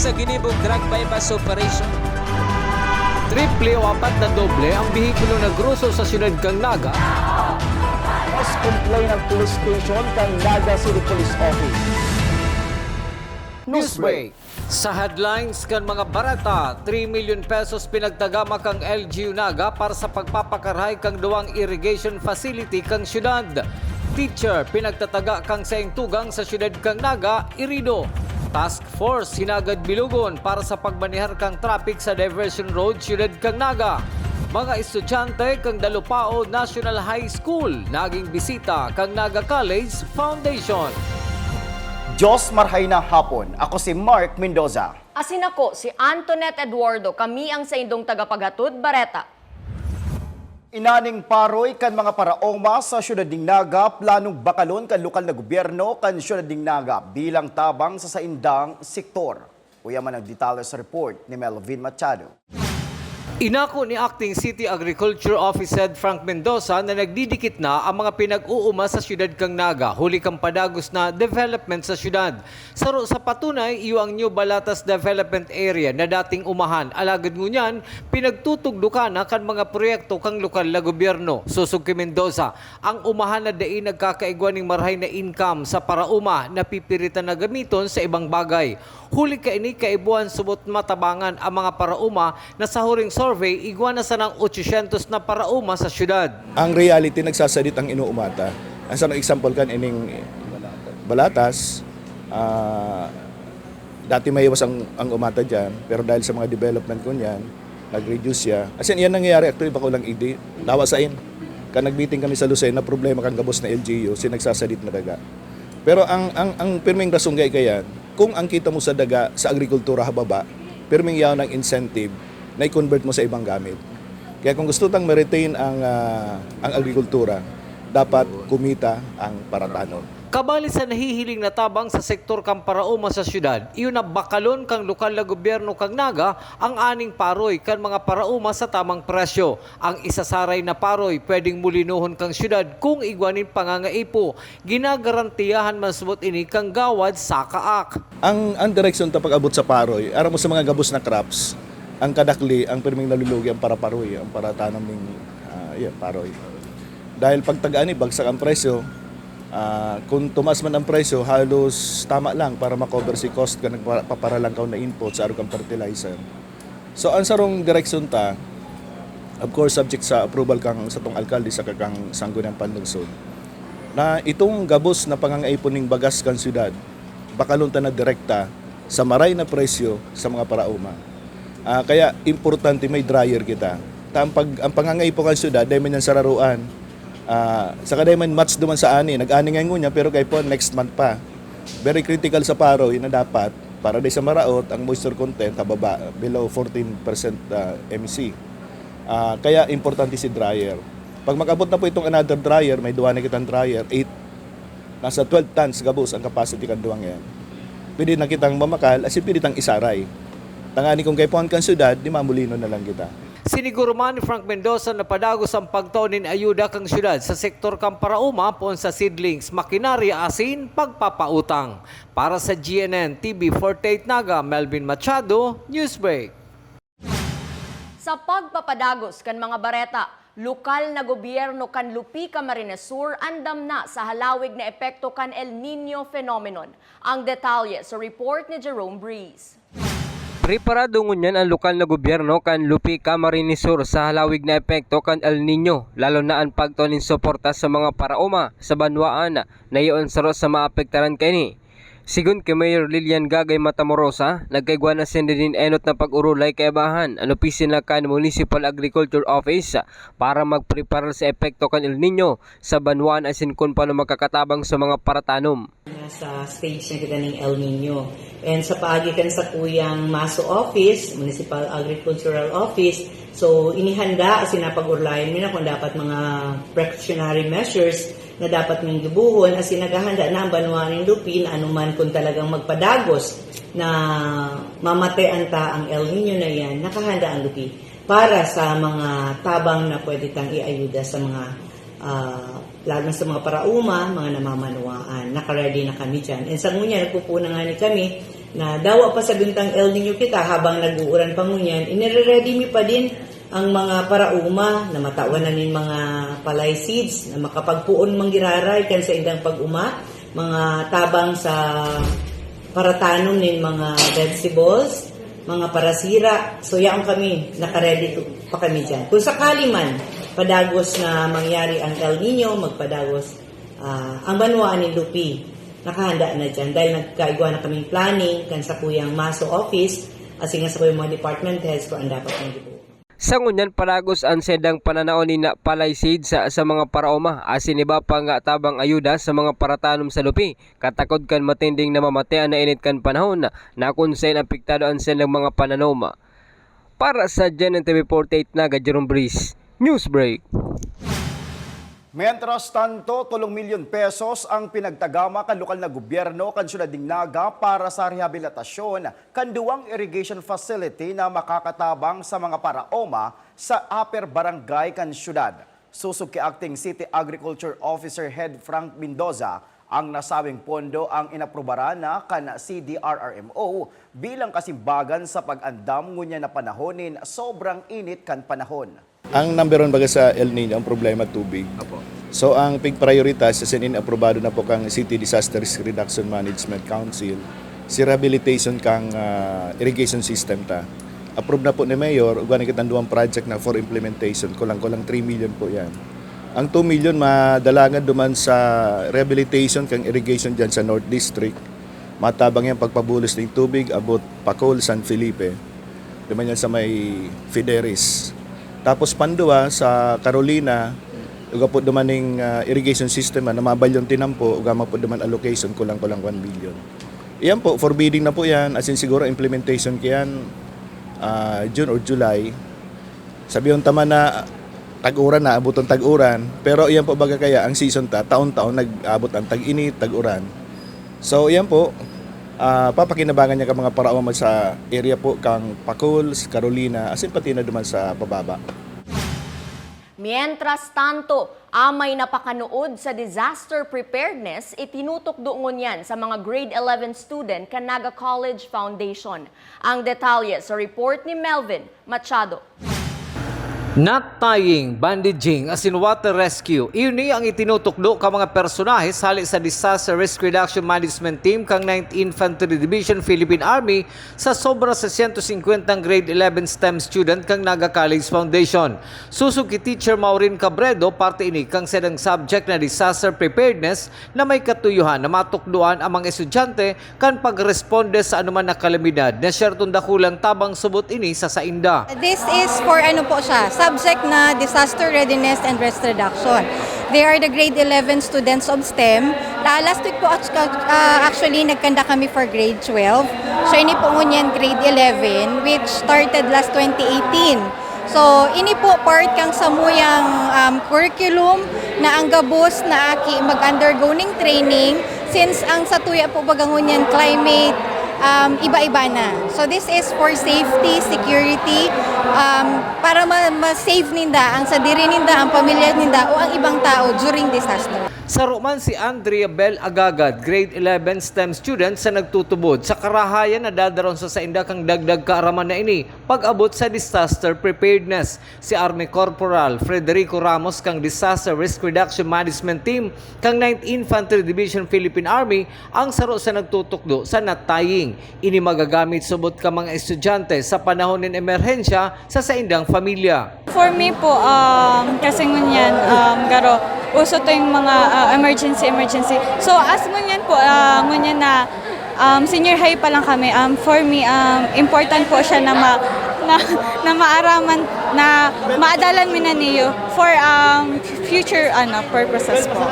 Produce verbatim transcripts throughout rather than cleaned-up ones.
Sa ginibong drug buy-bust operation. Triple o apat na doble ang behikulo na groso sa siyudad kan Naga. Mas complain ang police station kan Naga City Police Office. Newsbreak. Sa headlines kan mga bareta, three million pesos pinagtagama kang L G U Naga para sa pagpapakarahay kang duwang irrigation facility kang siyudad. Teacher, pinagtataga kang saing tugang sa siyudad kang Naga, irido. Task Force, hinagad bilugon para sa pagmanihar kang traffic sa diversion road, siyudad kang Naga. Mga estudyante kang Dalupao National High School, naging bisita kang Naga College Foundation. Diyos marhay na hapon. Ako si Mark Mendoza. Asin ako, si Antoinette Eduardo, kami ang saindong tagapaghatod, bareta. Inaning paroy kan mga paraoma sa siyudad ning Naga, planong bakalon kan lokal na gobyerno kan siyudad ning Naga bilang tabang sa saindang sektor. Uya man ang detalye sa report ni Melvin Machado. Inako ni Acting City Agriculture Office Head Frank Mendoza na nagdidikit na ang mga pinag-uuma sa siyudad kang Naga, huli kang padagos na development sa siyudad. Saro sa patunay, iyo ang New Balatas Development Area na dating umahan, alagad ngunyan, pinagtutugdukan na kan mga proyekto kang lokal na gobyerno. Sosog ki Mendoza, ang umahan na dai nagkakaigwa ning marahay na income sa parauma, napipiritan na gamiton sa ibang bagay. Huli kaini, kaipuhan subot matabangan ang mga parauma na sa huring survey, igwa na sanang otsosyentos na parauma sa siyudad. Ang reality, nagsasadit ang inuumata. Ang sarong example kan ining Balatas, ah, dati mahiwas ang, ang umata dyan, pero dahil sa mga development ko niyan, nag-reduce siya. As in, yan nangyayari actually, bako lang idi, lawa sain. Kan nag-meeting kami sa Lucena, problema kan gabos na L G U, si nagsasadit na daga. Pero ang, ang, ang pirming rason gay kayan, kung ang kita mo sa daga, sa agrikultura hababa, pirming yaon ang incentive na i-convert mo sa ibang gamit. Kaya kung gusto tang ma-retain ang, ah, ang agrikultura, dapat kumita ang paratanom. Kabali sa nahihiling na tabang sa sektor kan parauma sa siyudad, iyo na bakalon kan lokal na gobyerno kan Naga ang aning paroy kan mga parauma sa tamang presyo. Ang isasaray na paroy pwedeng molinohon kan siyudad kung igwa nin pangangaipo. Ginagarantiyahan man subot ini kan gawad sa kaak. Ang, ang direksyon ta pag-abot sa paroy, aram mo sa mga gabos na crops, ang kadakli, ang pirming nalulugi ang paraparoy, ang paratanom ning, ah, yeah, paroy. Dahil pag tag-ani, bagsak ang presyo, ah, kung tumaas man ang presyo, halos tama lang para makover si cost kan nagpaparalangkaw na input sa arog kan fertilizer. So, ang sarong direksyon ta, of course, subject sa approval kang satong alkalde saka kang Sangguniang Panlungsod, na itong gabos na pangangaipo ning bagas kan syudad, bakalon ta na direkta sa maray na presyo sa mga parauma. Ah, kaya importante may dryer kita. Ta ang pag-, ang pangangaipo kan syudad, dai man yan sararoan. Ah, saka dai man match duman sa ani. Nag-ani ngayon ngunyan, pero kaipuhan next month pa. Very critical sa paroy na dapat, para dai sa maraot, ang moisture content hababa, below fourteen percent, ah, M C. Ah, kaya importante si dryer. Pag mag-abot na po itong another dryer, may duwa na kitang dryer, eight, nasa twelve tons gabos ang capacity kan duwang yan. Pwede na kitang mamakal, as in, pwede tang isaray. Tangani kung kaipuhan kan syudad, di mamulino na lang kita. Siniguro man ni Frank Mendoza na padagos ang pagtao nin ayuda kan syudad sa sektor kan parauma poon sa seedlings, makinarya asin pagpapautang. Para sa G N N T V forty-eight Naga, Melvin Machado, Newsbreak. Sa pagpapadagos kan mga bareta, lokal na gobyerno kan Lupi, Camarines Sur andam na sa halawig na epekto kan El Niño phenomenon. Ang detalye sa report ni Jerome Breeze. Preparado ngunyan ang lokal na gobyerno kan Lupi, Camarines Sur sa halawig na epekto kan El Niño, lalo na an pagtao nin suporta sa mga paraoma sa banwaan na iyo an saro sa maapektaran kaini. Sigon ki Mayor Lilian Gagay Matamorosa, nagkaigwa na sinda nin enot na pag-orolay kaibahan an opisina kan Municipal Agriculture Office para magpreparar sa epekto kan El Niño sa banwaan asin kun paano makakatabang sa mga paratanom. Nasa stage na kita ning El Niño. And sa paagi kan sakuyang MASO office, Municipal Agricultural Office, so inihanda asin napag-orolayan mi na kung dapat mga precautionary measures na dapat ming gibohon, asin naghahanda na ang banwa nin Lupi na anuman kung talagang magpadagos na mamatean ta ang El Niño na iyan, nakahanda ang Lupi para sa mga tabang na pwede tang iayuda sa mga, ah, lalo na sa mga parauma, mga namamanwaan. Nakaready na kami diyan. And sa ngunyan, nagpupuna ngani kami Na dawa pa sa bintang El Niño kita, habang nag-uuran pa ngunyan, inire-ready mi pa din ang mga paraoma na matawan na nin mga palay seeds na makapagpoon man giraray kan saindang pag-oma, mga tabang sa paratanom nin mga vegetables, mga parasira. So, yaon kami, nakaready to, pa kami dyan. Kung sakali man, padagos na mangyari ang El Niño, magpadagos, ah, ang banwaan nin Lupi, nakahanda na dyan. Dahil nagkaigwa na kaming planning kan sakuyang MASO office, asin nga sakuyang mga department heads kung ano dapat mong gibuo. Sa ngunyan, padagos an saindang pananaon nin palay seeds sa, sa mga paraoma, asin iba pa nga tabang ayuda sa mga paratanom sa Lupi, katakod kan matinding namamate an nainit kan panahon, na kun saen apektado an saindang mga pananom. Para sa G N N T V forty-eight Naga, Jerome Breeze, Newsbreak. Mientras tanto, tolong milyon pesos ang pinagtagama kan lokal na gobyerno kan siyudad nin Naga para sa rehabilitasyon kan duwang irrigation facility na makakatabang sa mga paraoma sa upper barangay kan siyudad. Sosog ki Acting City Agriculture Officer Head Frank Mendoza, ang nasabing pondo ang inaprubaran na kan C D R R M O bilang kasimbagan sa pag-andam ngunyan na panahon nin sobrang init kan panahon. Ang number one baga sa El Niño, ang problema tubig. Apo. So, ang pig-prioritize, as in, aprobado na po kang City Disaster Risk Reduction Management Council, si rehabilitation kang, ah, irrigation system ta. Approve na po ni Mayor, ugwa na kitang duwang project na for implementation, kulang-kulang three million po yan. Ang two million madalagan duman sa rehabilitation kang irrigation dyan sa North District. Matabang yan pagpabulos ng tubig, abot Pacol, San Felipe. Duman yan sa may Fideris. Tapos panduwa sa Carolina, uga po duman ning, ah, irrigation system na mabalyong tinampo, uga man po duman allocation, kulang-kulang one billion. Iyan po, for bidding na po yan, as in siguro implementation kiyan, ah, June or July. Sabihon ta man na tag-uran na, abot ang tag-uran, pero iyan po baga kaya, ang season ta, taon-taon nag-abot ang tag-init, tag-uran. So, iyan po, ah, papakinabangan niya ka mga paraoma sa area po kang Pacol, Carolina, asin pati na duman sa pababa. Mientras tanto, amay na pakanood sa disaster preparedness, itinutukdo ngunyan sa mga grade eleven student kan Naga College Foundation. Ang detalye sa report ni Melvin Machado. Knot tying, bandaging, asin water rescue, iyo ni ang itinutukdo kan mga personahe hale sa Disaster Risk Reduction Management Team kan Ninth Infantry Division Philippine Army sa sobra sa siyento singkwentang grade eleven STEM student kan Naga College Foundation. Sosog ki Teacher Maureen Cabredo, parte ini kan saindang subject na disaster preparedness na may katuyohan na matukdoan ang mga estudyante kan pagresponde sa anuman na kalamidad na siyertong dakulang tabang subot ini sa sainda. This is for ano po siya, subject na disaster readiness and risk reduction. They are the grade eleven students of STEM. La-, last week po, actu-, ah, actually, nagkanda kami for grade twelve. So, ini po ngunyan grade eleven, which started last twenty eighteen. So, ini po part kang samuyang, um, curriculum na ang gabos na aki mag-undergo ning training since ang satuya po baga ngunyan climate, um, iba-iba na. So, this is for safety, security, um, para ma-, ma-save ninda ang sadiri ninda, ang pamilya ninda, o ang ibang tao during disaster. Saro man si Andrea Bel Agagad, grade eleven STEM student sa nagtutubod sa karahayan na dadaron sa sainda kang dagdag kaaraman na ini pag-abot sa disaster preparedness. Si Army Corporal Frederico Ramos kang Disaster Risk Reduction Management Team kang Ninth Infantry Division Philippine Army ang saro sa nagtutukdo sa knot tying. Ini magagamit subot ka mga estudyante sa panahon nin emerhensya sa saindang pamilya. For me po, um, kasi ngunyan, um, garo, uso to yung mga, uh, emergency, emergency. So, as ngunyan po, uh, ngunyan na, um, senior high pa lang kami, um, for me, um, important po siya na ma-, na, na maaraman, na maadalan mi na niyo for, um, future, ano, purposes po.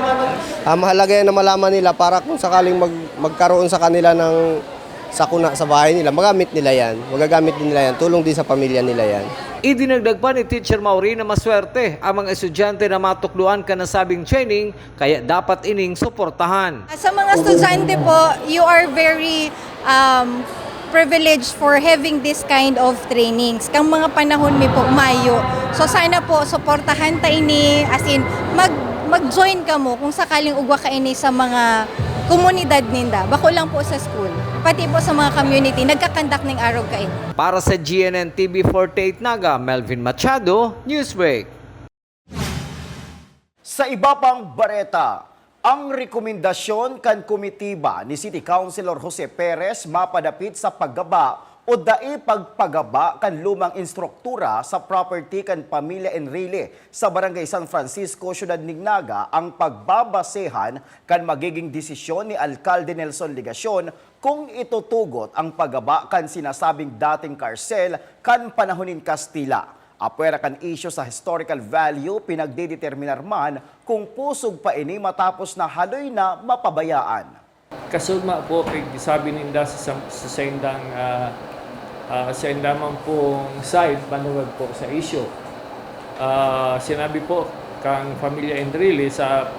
Ah, mahalaga yan na malaman nila para kung sakaling mag-, magkaroon sa kanila ng sakuna sa bahay nila, magamit nila yan. Magagamit din nila yan. Tulong din sa pamilya nila yan. Idinagdag pa ni Teacher Maureen na maswerte ang mga estudyante na matukdoan kan nasabing training, kaya dapat ining suportahan. Sa mga estudyante po, you are very, um, privileged for having this kind of trainings. Kang mga panahon mi po, mayo. So, sana po, suportahan ta ini, as in, mag-, mag-join kamo kung sakaling ugwa ka ini sa mga komunidad ninda, bako lang po sa school, pati po sa mga community, nagkakandak ning arog kaini. Para sa G N N T V forty-eight Naga, Melvin Machado, Newsbreak. Sa iba pang bareta, ang rekomendasyon kan komitiba ni City Councilor Jose Perez mapadapit sa paggaba o dai pagpagaba kan lumang instruktura sa property kan pamilya Enrile sa Barangay San Francisco, Siyudad nin Naga, ang pagbabasehan kan magiging desisyon ni Alkalde Nelson Legacion kung itutugot ang paggaba kan sinasabing dating karsel kan panahon nin Kastila. Apwera kan isyu sa historical value, pinagdedeterminar man kung pusog pa ini matapos na haloy na mapabayaan. Kasugma po, pigsabi ninda sa, sa, sa saindang, ah, ah, sainda man pong side, manuwag po sa isyu. Ah, sinabi po kang Pamilya Enrile sa,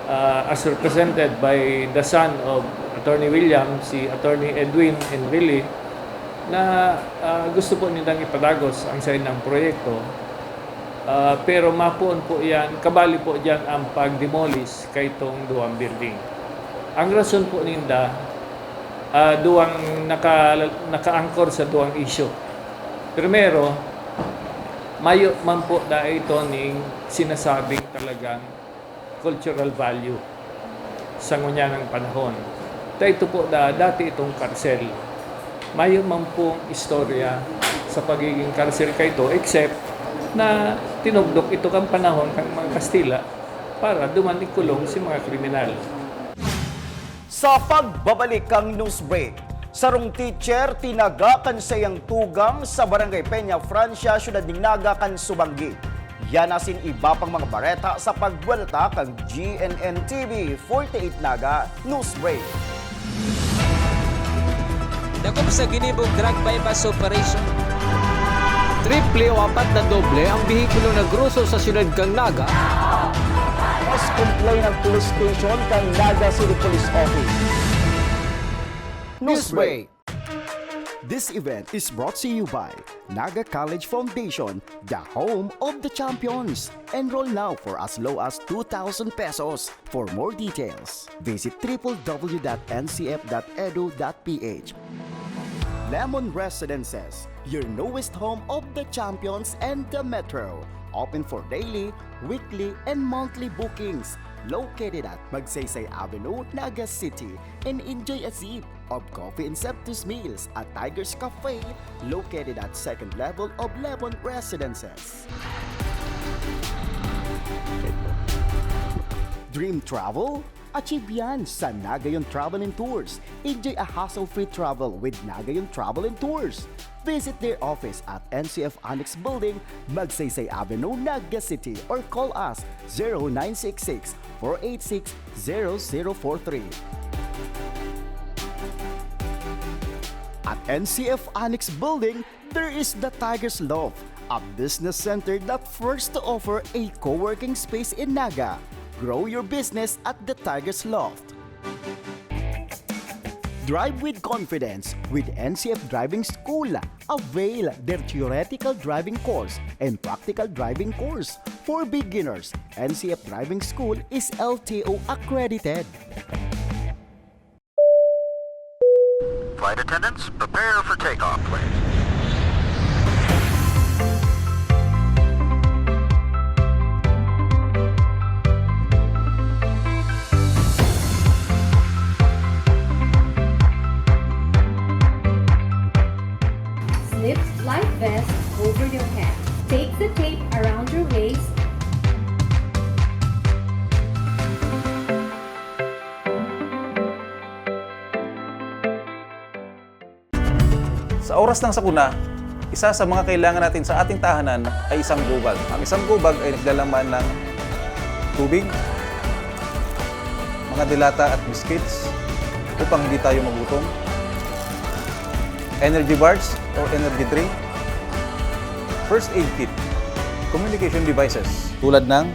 ah, as represented by the son of Attorney William, si Attorney Edwin Enrile, na, ah, gusto po nindang ipadagos ang saindang proyekto. Ah, pero mapoon po iyan, kabali po diyan ang pag-demolish kaitong duwang building. Ang rason po ninda, ah, duwang naka-, naka-anchor sa duwang isyu. Primero, mayo man po dai ito ning sinasabing talagang cultural value sa ngunyan na panahon. Ta ito po da-, dati itong karsel. Mayo man pong istorya sa pagiging karsel kaito, except na tinugdok ito kan panahon kan mga Kastila para duman ikulong si mga kriminal. Sa pagbabalik kan news break, sarong teacher tinaga kan saiyang tugang sa Barangay Peña Francia, Siyudad nin Naga kan Subangui. Yan asin iba pang mga bareta sa pagbuwelta kan G N N T V forty-eight Naga News Break. Dakop sa ginibong drug buy-bust operation. Triple o apat na doble ang behikulo nag-ruso sa siyudad kan Naga. Mas complain ang police station kan Naga City Police Office. Newsbreak. This event is brought to you by Naga College Foundation, the home of the champions. Enroll now for as low as two thousand pesos. For more details, visit triple W dot N C F dot edu dot P H. Lemon Residences, your newest home of the champions and the metro. Open for daily, weekly, and monthly bookings. Located at Magsaysay Avenue, Naga City, and enjoy a sip of coffee and sumptuous meals at Tiger's Cafe, located at second level of Lemon Residences. Dream travel? Achieve yan sa Nagayon Travel and Tours. Enjoy a hassle-free travel with Nagayon Travel and Tours. Visit their office at N C F Annex Building, Magsaysay Avenue, Naga City, or call us zero nine six six, four eight six, zero zero four three. At N C F Annex Building, there is the Tiger's Loft, a business center that first to offer a co-working space in Naga. Grow your business at the Tiger's Loft. Drive with confidence with N C F Driving School. Avail their theoretical driving course and practical driving course. For beginners, N C F Driving School is L T O accredited. Flight attendants, prepare for takeoff, please. Slip life vest over your head. Take the tape around your waist. Sa oras ng sakuna, isa sa mga kailangan natin sa ating tahanan ay isang gobag. Ang isang gobag ay naglalaman ng tubig, mga delata at biscuits upang hindi tayo magutom, energy bars or energy drink, first aid kit, communication devices tulad ng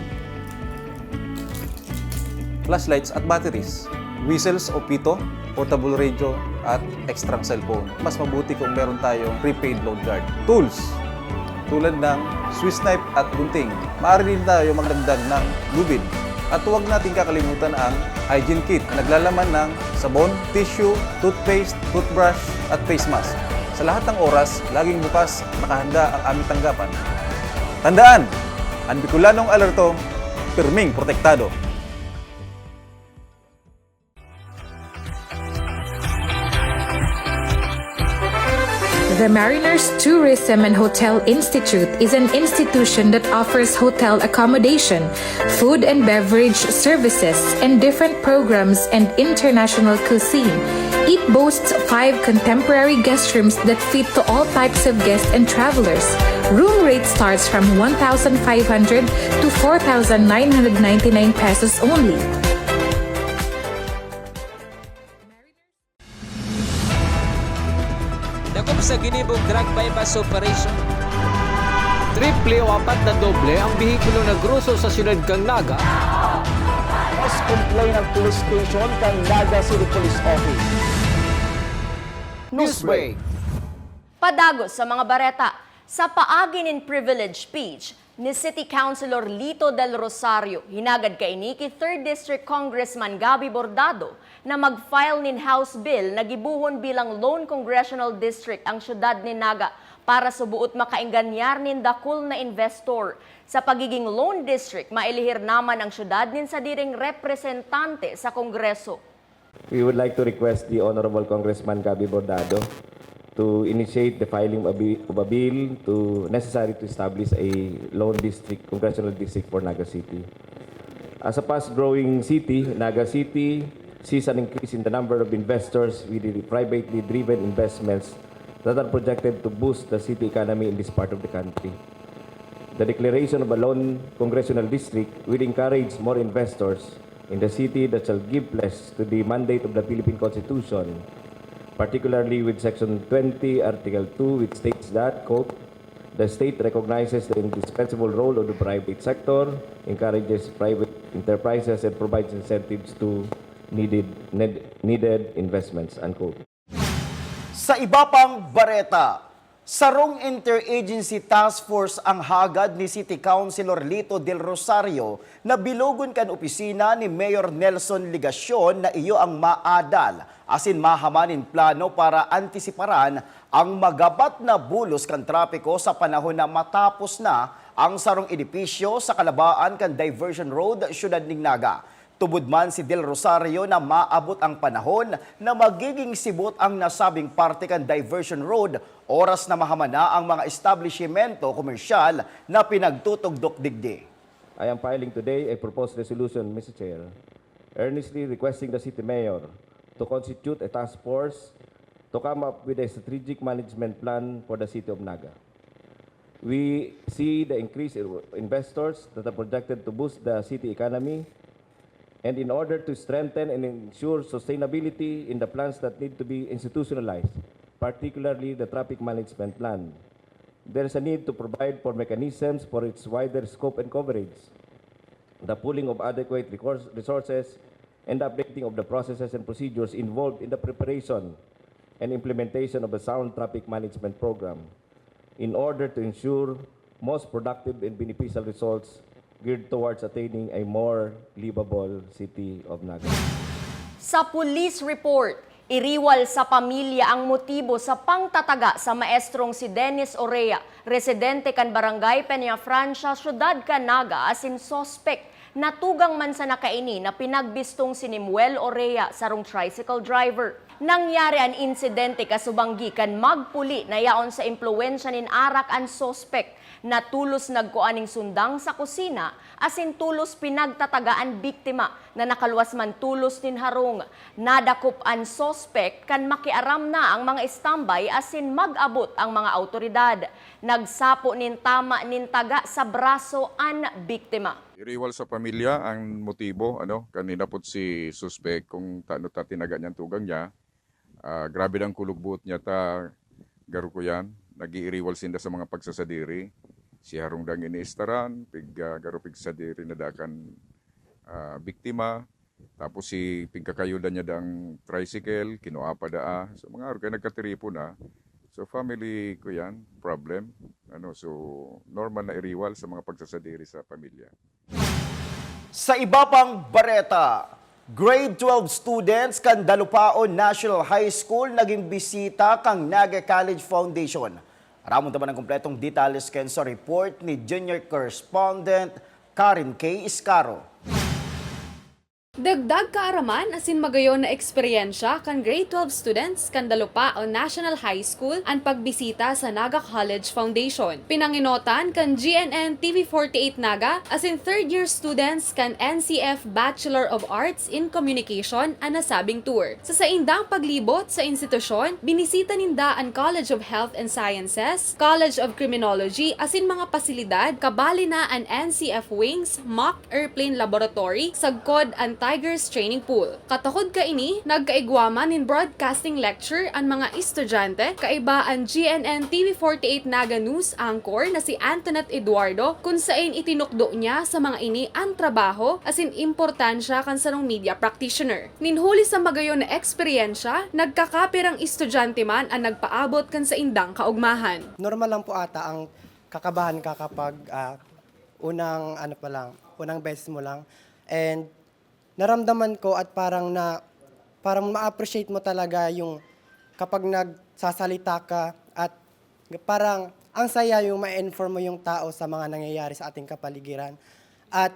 flashlights at batteries, whistles o pito, portable radio, at extrang cellphone. Mas mabuti kung meron tayong prepaid load guard. Tools, tulad ng Swiss knife at gunting. Maaari din tayo magdagdag ng lubid At huwag nating kakalimutan ang hygiene kit na naglalaman ng sabon, tissue, toothpaste, toothbrush at face mask. Sa lahat ng oras, laging bukas, nakahanda ang aming tanggapan. Tandaan, ang Bicolanong alerto, pirming protektado. The Mariners Tourism and Hotel Institute is an institution that offers hotel accommodation, food and beverage services, and different programs and international cuisine. It boasts five contemporary guest rooms that fit to all types of guests and travelers. Room rate starts from one thousand five hundred to four thousand nine hundred ninety-nine pesos only. Dakop sa ginibong drug buy-bust operation. Triple o apat na doble ang behikulo na groso sa siyudad kan Naga. Mas complain ang police station kan Naga City Police Office. Newsbreak. Padagos sa mga bareta. Sa paagi nin privilege speech ni City Councilor Lito Del Rosario, hinagad kaini ki third District Congressman Gabby Bordado na mag-file nin House Bill na gibohon bilang Lone Congressional District ang siyudad nin Naga para subuot makaenganyar nin dakul na investor. Sa pagiging Lone District, mailihir naman ang siyudad nin sadiring representante sa Kongreso. We would like to request the Honorable Congressman Gabby Bordado to initiate the filing of a bi- of a bill to necessary to establish a lone district, congressional district for Naga City. As a fast-growing city, Naga City sees an increase in the number of investors with the privately driven investments that are projected to boost the city economy in this part of the country. The declaration of a lone congressional district will encourage more investors in the city that shall give place to the mandate of the Philippine Constitution, particularly with Section twenty, Article two, which states that, quote, "The state recognizes the indispensable role of the private sector, encourages private enterprises, and provides incentives to needed, need, needed investments," unquote. Sa iba pang bareta, sarong interagency task force ang hagad ni City Councilor Lito Del Rosario na bilogon kan opisina ni Mayor Nelson Legacion na iyo ang maadal asin mahaman nin plano para antisiparan ang magabat na bulos kan trapiko sa panahon na matapos na ang sarong edipisyo sa kalabaan kan Diversion Road, Siyudad nin Naga. Tubod man si Del Rosario na maabot ang panahon na magiging sibot ang nasabing parte kan Diversion Road oras na mahaman na ang mga establisyemento komersyal na pinagtutugdok digdi. I am filing today a proposed resolution, Mister Chair, earnestly requesting the City Mayor to constitute a task force to come up with a strategic management plan for the City of Naga. We see the increase in investors that are projected to boost the city economy, and in order to strengthen and ensure sustainability in the plans that need to be institutionalized, particularly the traffic management plan, there is a need to provide for mechanisms for its wider scope and coverage, the pooling of adequate resources, and the updating of the processes and procedures involved in the preparation and implementation of a sound traffic management program in order to ensure most productive and beneficial results geared towards attaining a more livable city of Naga. Sa police report, iriwal sa pamilya ang motibo sa pangtataga sa maestrong si Dennis Orea, residente kan Barangay Peñafrancia, Siyudad kan Naga, asin suspek. Natugang man sana kaini na pinagbistong si Nimuel Orea, sarong tricycle driver. Nangyari an insidente kasubanggi kan magpuli na yaon sa impluwensya nin arak an suspek, na tolos nagkua ning sundang sa kusina asin tolos pinagtataga an biktima, na nakaluwas man tolos nin harong. Nadakop an suspek kan makiaram na ang mga estambay asin mag-abot ang mga awtoridad. Nagsapo nin tama nin taga sa braso an biktima. Iriwal sa pamilya ang motibo, ano, kan hinapot si suspek kung tano ta tinaga niyan tugang niya. Ah, grabe daw kulog buot niya ta, garo ko yan. Nag-iiriwal sinda sa mga pagsasadiri. Si harong dang iniistaran, pig, ah, garo pigsadiri na dakan, ah, biktima. Tapos si pigkakayudan niya dang tricycle, kinuha pa daa. So, mga aro kaya nagkatiripon na. So, family ko yan, problem. Ano, so, normal na iriwal sa mga pagsasadiri sa pamilya. Sa iba pang bareta, grade twelve students kan Dalupaon National High School nagin bisita kan Naga College Foundation. Aramon ta man an kompletong detalye kan sa report ni junior correspondent Karen K. Iscaro. Dagdag kaaraman asin magayon na eksperyensya kan grade twelve students kan Dalupaon National High School an pagbisita sa Naga College Foundation. Pinangenotan kan G N N T V forty-eight Naga asin third year students kan N C F Bachelor of Arts in Communication an nasabing tour. Sa saindang paglibot sa institusyon, binisita ninda an College of Health and Sciences, College of Criminology asin mga pasilidad, kabali na an N C F Wings Mock Airplane Laboratory sagkod an Tigers Training Pool. Katakod kaini, nagkaigwa man nin broadcasting lecture an mga estudyante, kaiba an G N N T V forty-eight Naga News anchor na si Antoinette Eduardo, kun sain itinukdo niya sa mga ini an trabaho asin importansya kan sarong media practitioner. Nin huli sa magayon na eksperyensya, nagkakapirang estudyante man an nagpaabot kan saindang kaogmahan. Normal lang po ata ang kakabahan ka kapag, ah, unang ano pa lang, unang beses mo lang. And naramdaman ko at parang na, parang ma-appreciate mo talaga yung kapag nagsasalita ka at parang ang saya yung ma-inform mo yung tao sa mga nangyayari sa ating kapaligiran. At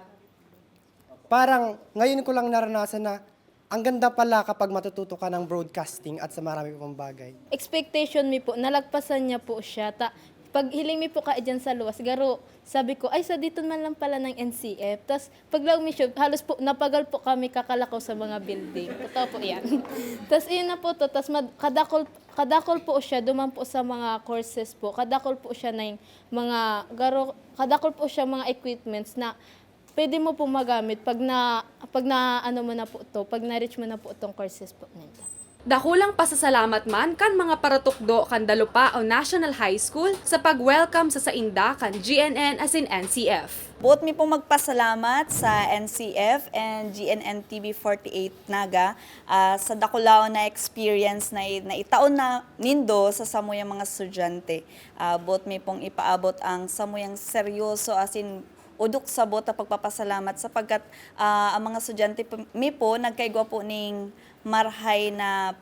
parang ngayon ko lang naranasan na ang ganda pala kapag matututo ka ng broadcasting at sa marami pang bagay. Expectation mi po, nalagpasan niya po siya. Ta, pag hiling mi po ka dyan sa luwas, garo, sabi ko, "Ay, sa dito man lang pala ng N C F." Tas paglaog mi siya, halos po, napagal po kami kakalakaw sa mga building. Totoo po yan. Tas yun na po to. Tas mad, kadakol, kadakol po siya, duman po sa mga courses po. Kadakol po siya na yung mga, garo, kadakol po siya mga equipments na pwede mo pong magamit pag na, pag na ano mo na po to, pag na-reach mo na po tong courses po ninyo. Dakulang pasasalamat man kan mga paratukdo kan Dalupaon National High School sa pag-welcome sa sainda kan G N N asin N C F. Boot mi pong magpasalamat sa N C F and G N N T V forty-eight Naga, ah, sa dakulaon na experience na i-, na itaon na nindo sa samuyang mga estudyante. Ah, boot mi pong ipaabot ang samuyang seryoso asin udok sabot na pagpapasalamat sapagkat, ah, ang mga estudyante p-, mi po nagkaigwa po ning marhay na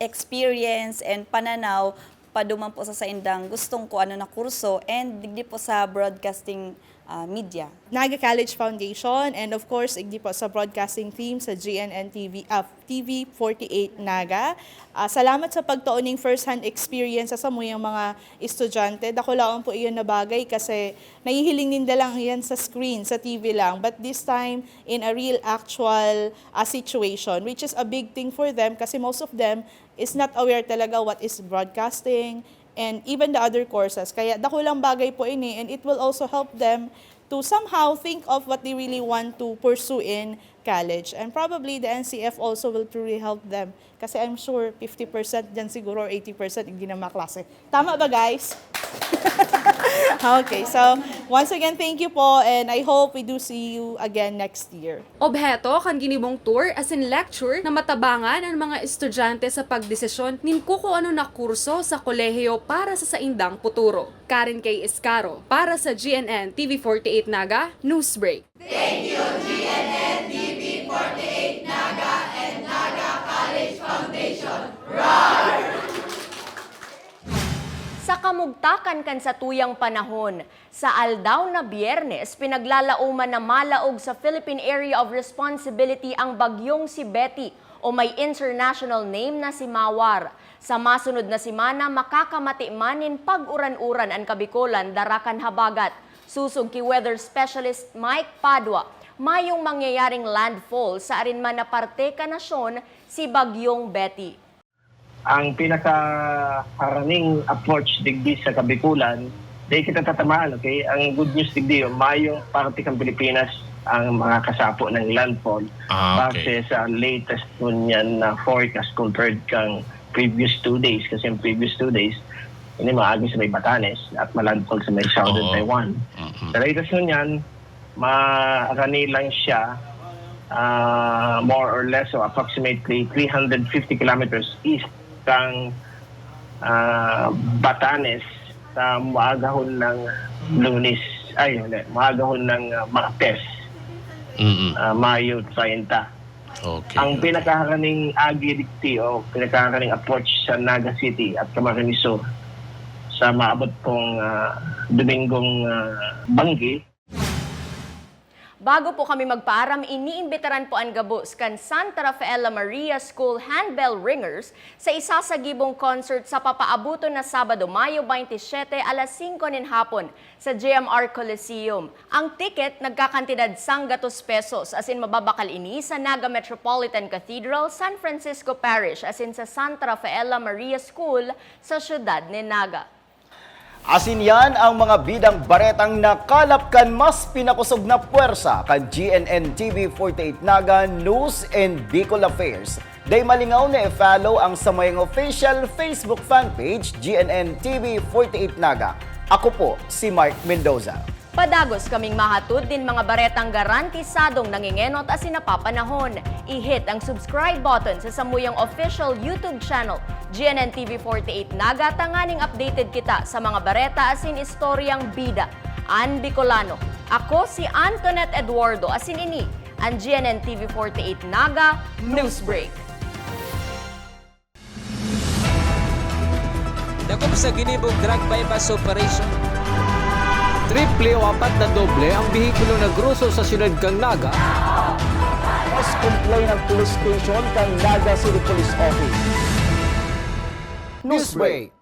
experience and pananaw paduman po sa saindang gustong kung ano na kurso and digdi po sa broadcasting, ah, media. Naga College Foundation and of course, digdi po sa broadcasting team sa G N N T V, ah, T V forty-eight Naga. Ah, salamat sa pagtao ning first-hand experience sa samuyang mga estudyante. Dakulaon po iyon na bagay kasi nahihiling ninda lang yan sa screen, sa T V lang. But this time, in a real, actual, ah, situation, which is a big thing for them kasi most of them is not aware talaga what is broadcasting and even the other courses. Kaya dakulang bagay po ini and it will also help them to somehow think of what they really want to pursue in college. And probably the N C F also will truly help them. Kasi I'm sure fifty percent dyan siguro or eighty percent hindi na maklase. Tama ba, guys? Okay, so once again, thank you po and I hope we do see you again next year. Obheto kan ginibong tour asin lecture na matabangan an mga estudyante sa pagdesisyon nin kukuanon na kurso sa kolehiyo para sa saindang puturo. Karen K. Escaro, para sa G N N T V forty-eight Naga, Newsbreak. Thank you, G N N T V forty-eight Naga and Naga College Foundation. Roar! Sa kamugtakan kan satuyang panahon, sa aldaw na Biyernes, pinaglalaoman na malaog sa Philippine Area of Responsibility ang bagyong si Betty o may international name na si Mawar. Sa masunod na semana, makakamati man nin pag-uran-uran an Kabikolan dara kan habagat. Susog ki weather specialist Mike Padua, mayong mangyayaring landfall sa arin man na parte kan nasyon si Bagyong Betty. Ang pinakaharaning approach digdi sa Kabikolan, di kita tatamaan, okay? Ang good news digdi, mayong parte kan Pilipinas ang makakasapo ng landfall. Ah, okay. Base sa latest ngunyan na forecast compared kang previous two days, kasi ang previous two days, ini maagi sa may Batanes at malandfall sa may southern Oo. Taiwan. Mm-mm. Sa latest ngunyan, maarani lang siya, ah, more or less, so approximately three hundred fifty kilometers east kang, ah, Batanes sa maagahon ng Lunes. Ay, hindi, maagahon ng, ah, Martes. Mm. ah, Mayo treinta. Okay. Ang okay. pinakaharaning agi digdi o pinakaharaning approach sa Naga City at Camarines Sur sa maabot pong ah, Domingong ah, banggi. Bago po kami magpaaram, iniimbitaran po an gabos kan Santa Rafaela Maria School Handbell Ringers sa isasagibong concert sa papaaboton na Sabado, Mayo twenty-seven, alas singko nin hapon sa J M R Coliseum. Ang ticket nagkakantidad sanggatos pesos, asin mababakal ini sa Naga Metropolitan Cathedral, San Francisco Parish, asin sa Santa Rafaela Maria School sa siyudad nin Naga. Asin yan ang mga bidang baretang nakalap kan mas pinakosog na pwersa kan G N N T V forty-eight Naga News and Bicol Affairs. Dai malingaw na i-follow ang samuyang official Facebook fan page, G N N T V forty-eight Naga. Ako po si Mark Mendoza. Padagos kaming mahatod nin mga baretang garantisadong nangengenot asin napapanahon. I-hit ang subscribe button sa samuyang official YouTube channel, G N N T V forty-eight Naga, tanganing updated kita sa mga bareta asin istoryang bida an Bicolano. Ako si Antoinette Eduardo, asin ini an G N N T V forty-eight Naga Newsbreak. Dakop sa ginibong drug buy-bust operation. Triple o apat na doble ang behikulo na groso sa siyudad kan Naga. Mas complain ang police station kan Naga City Police Office. Newsbreak.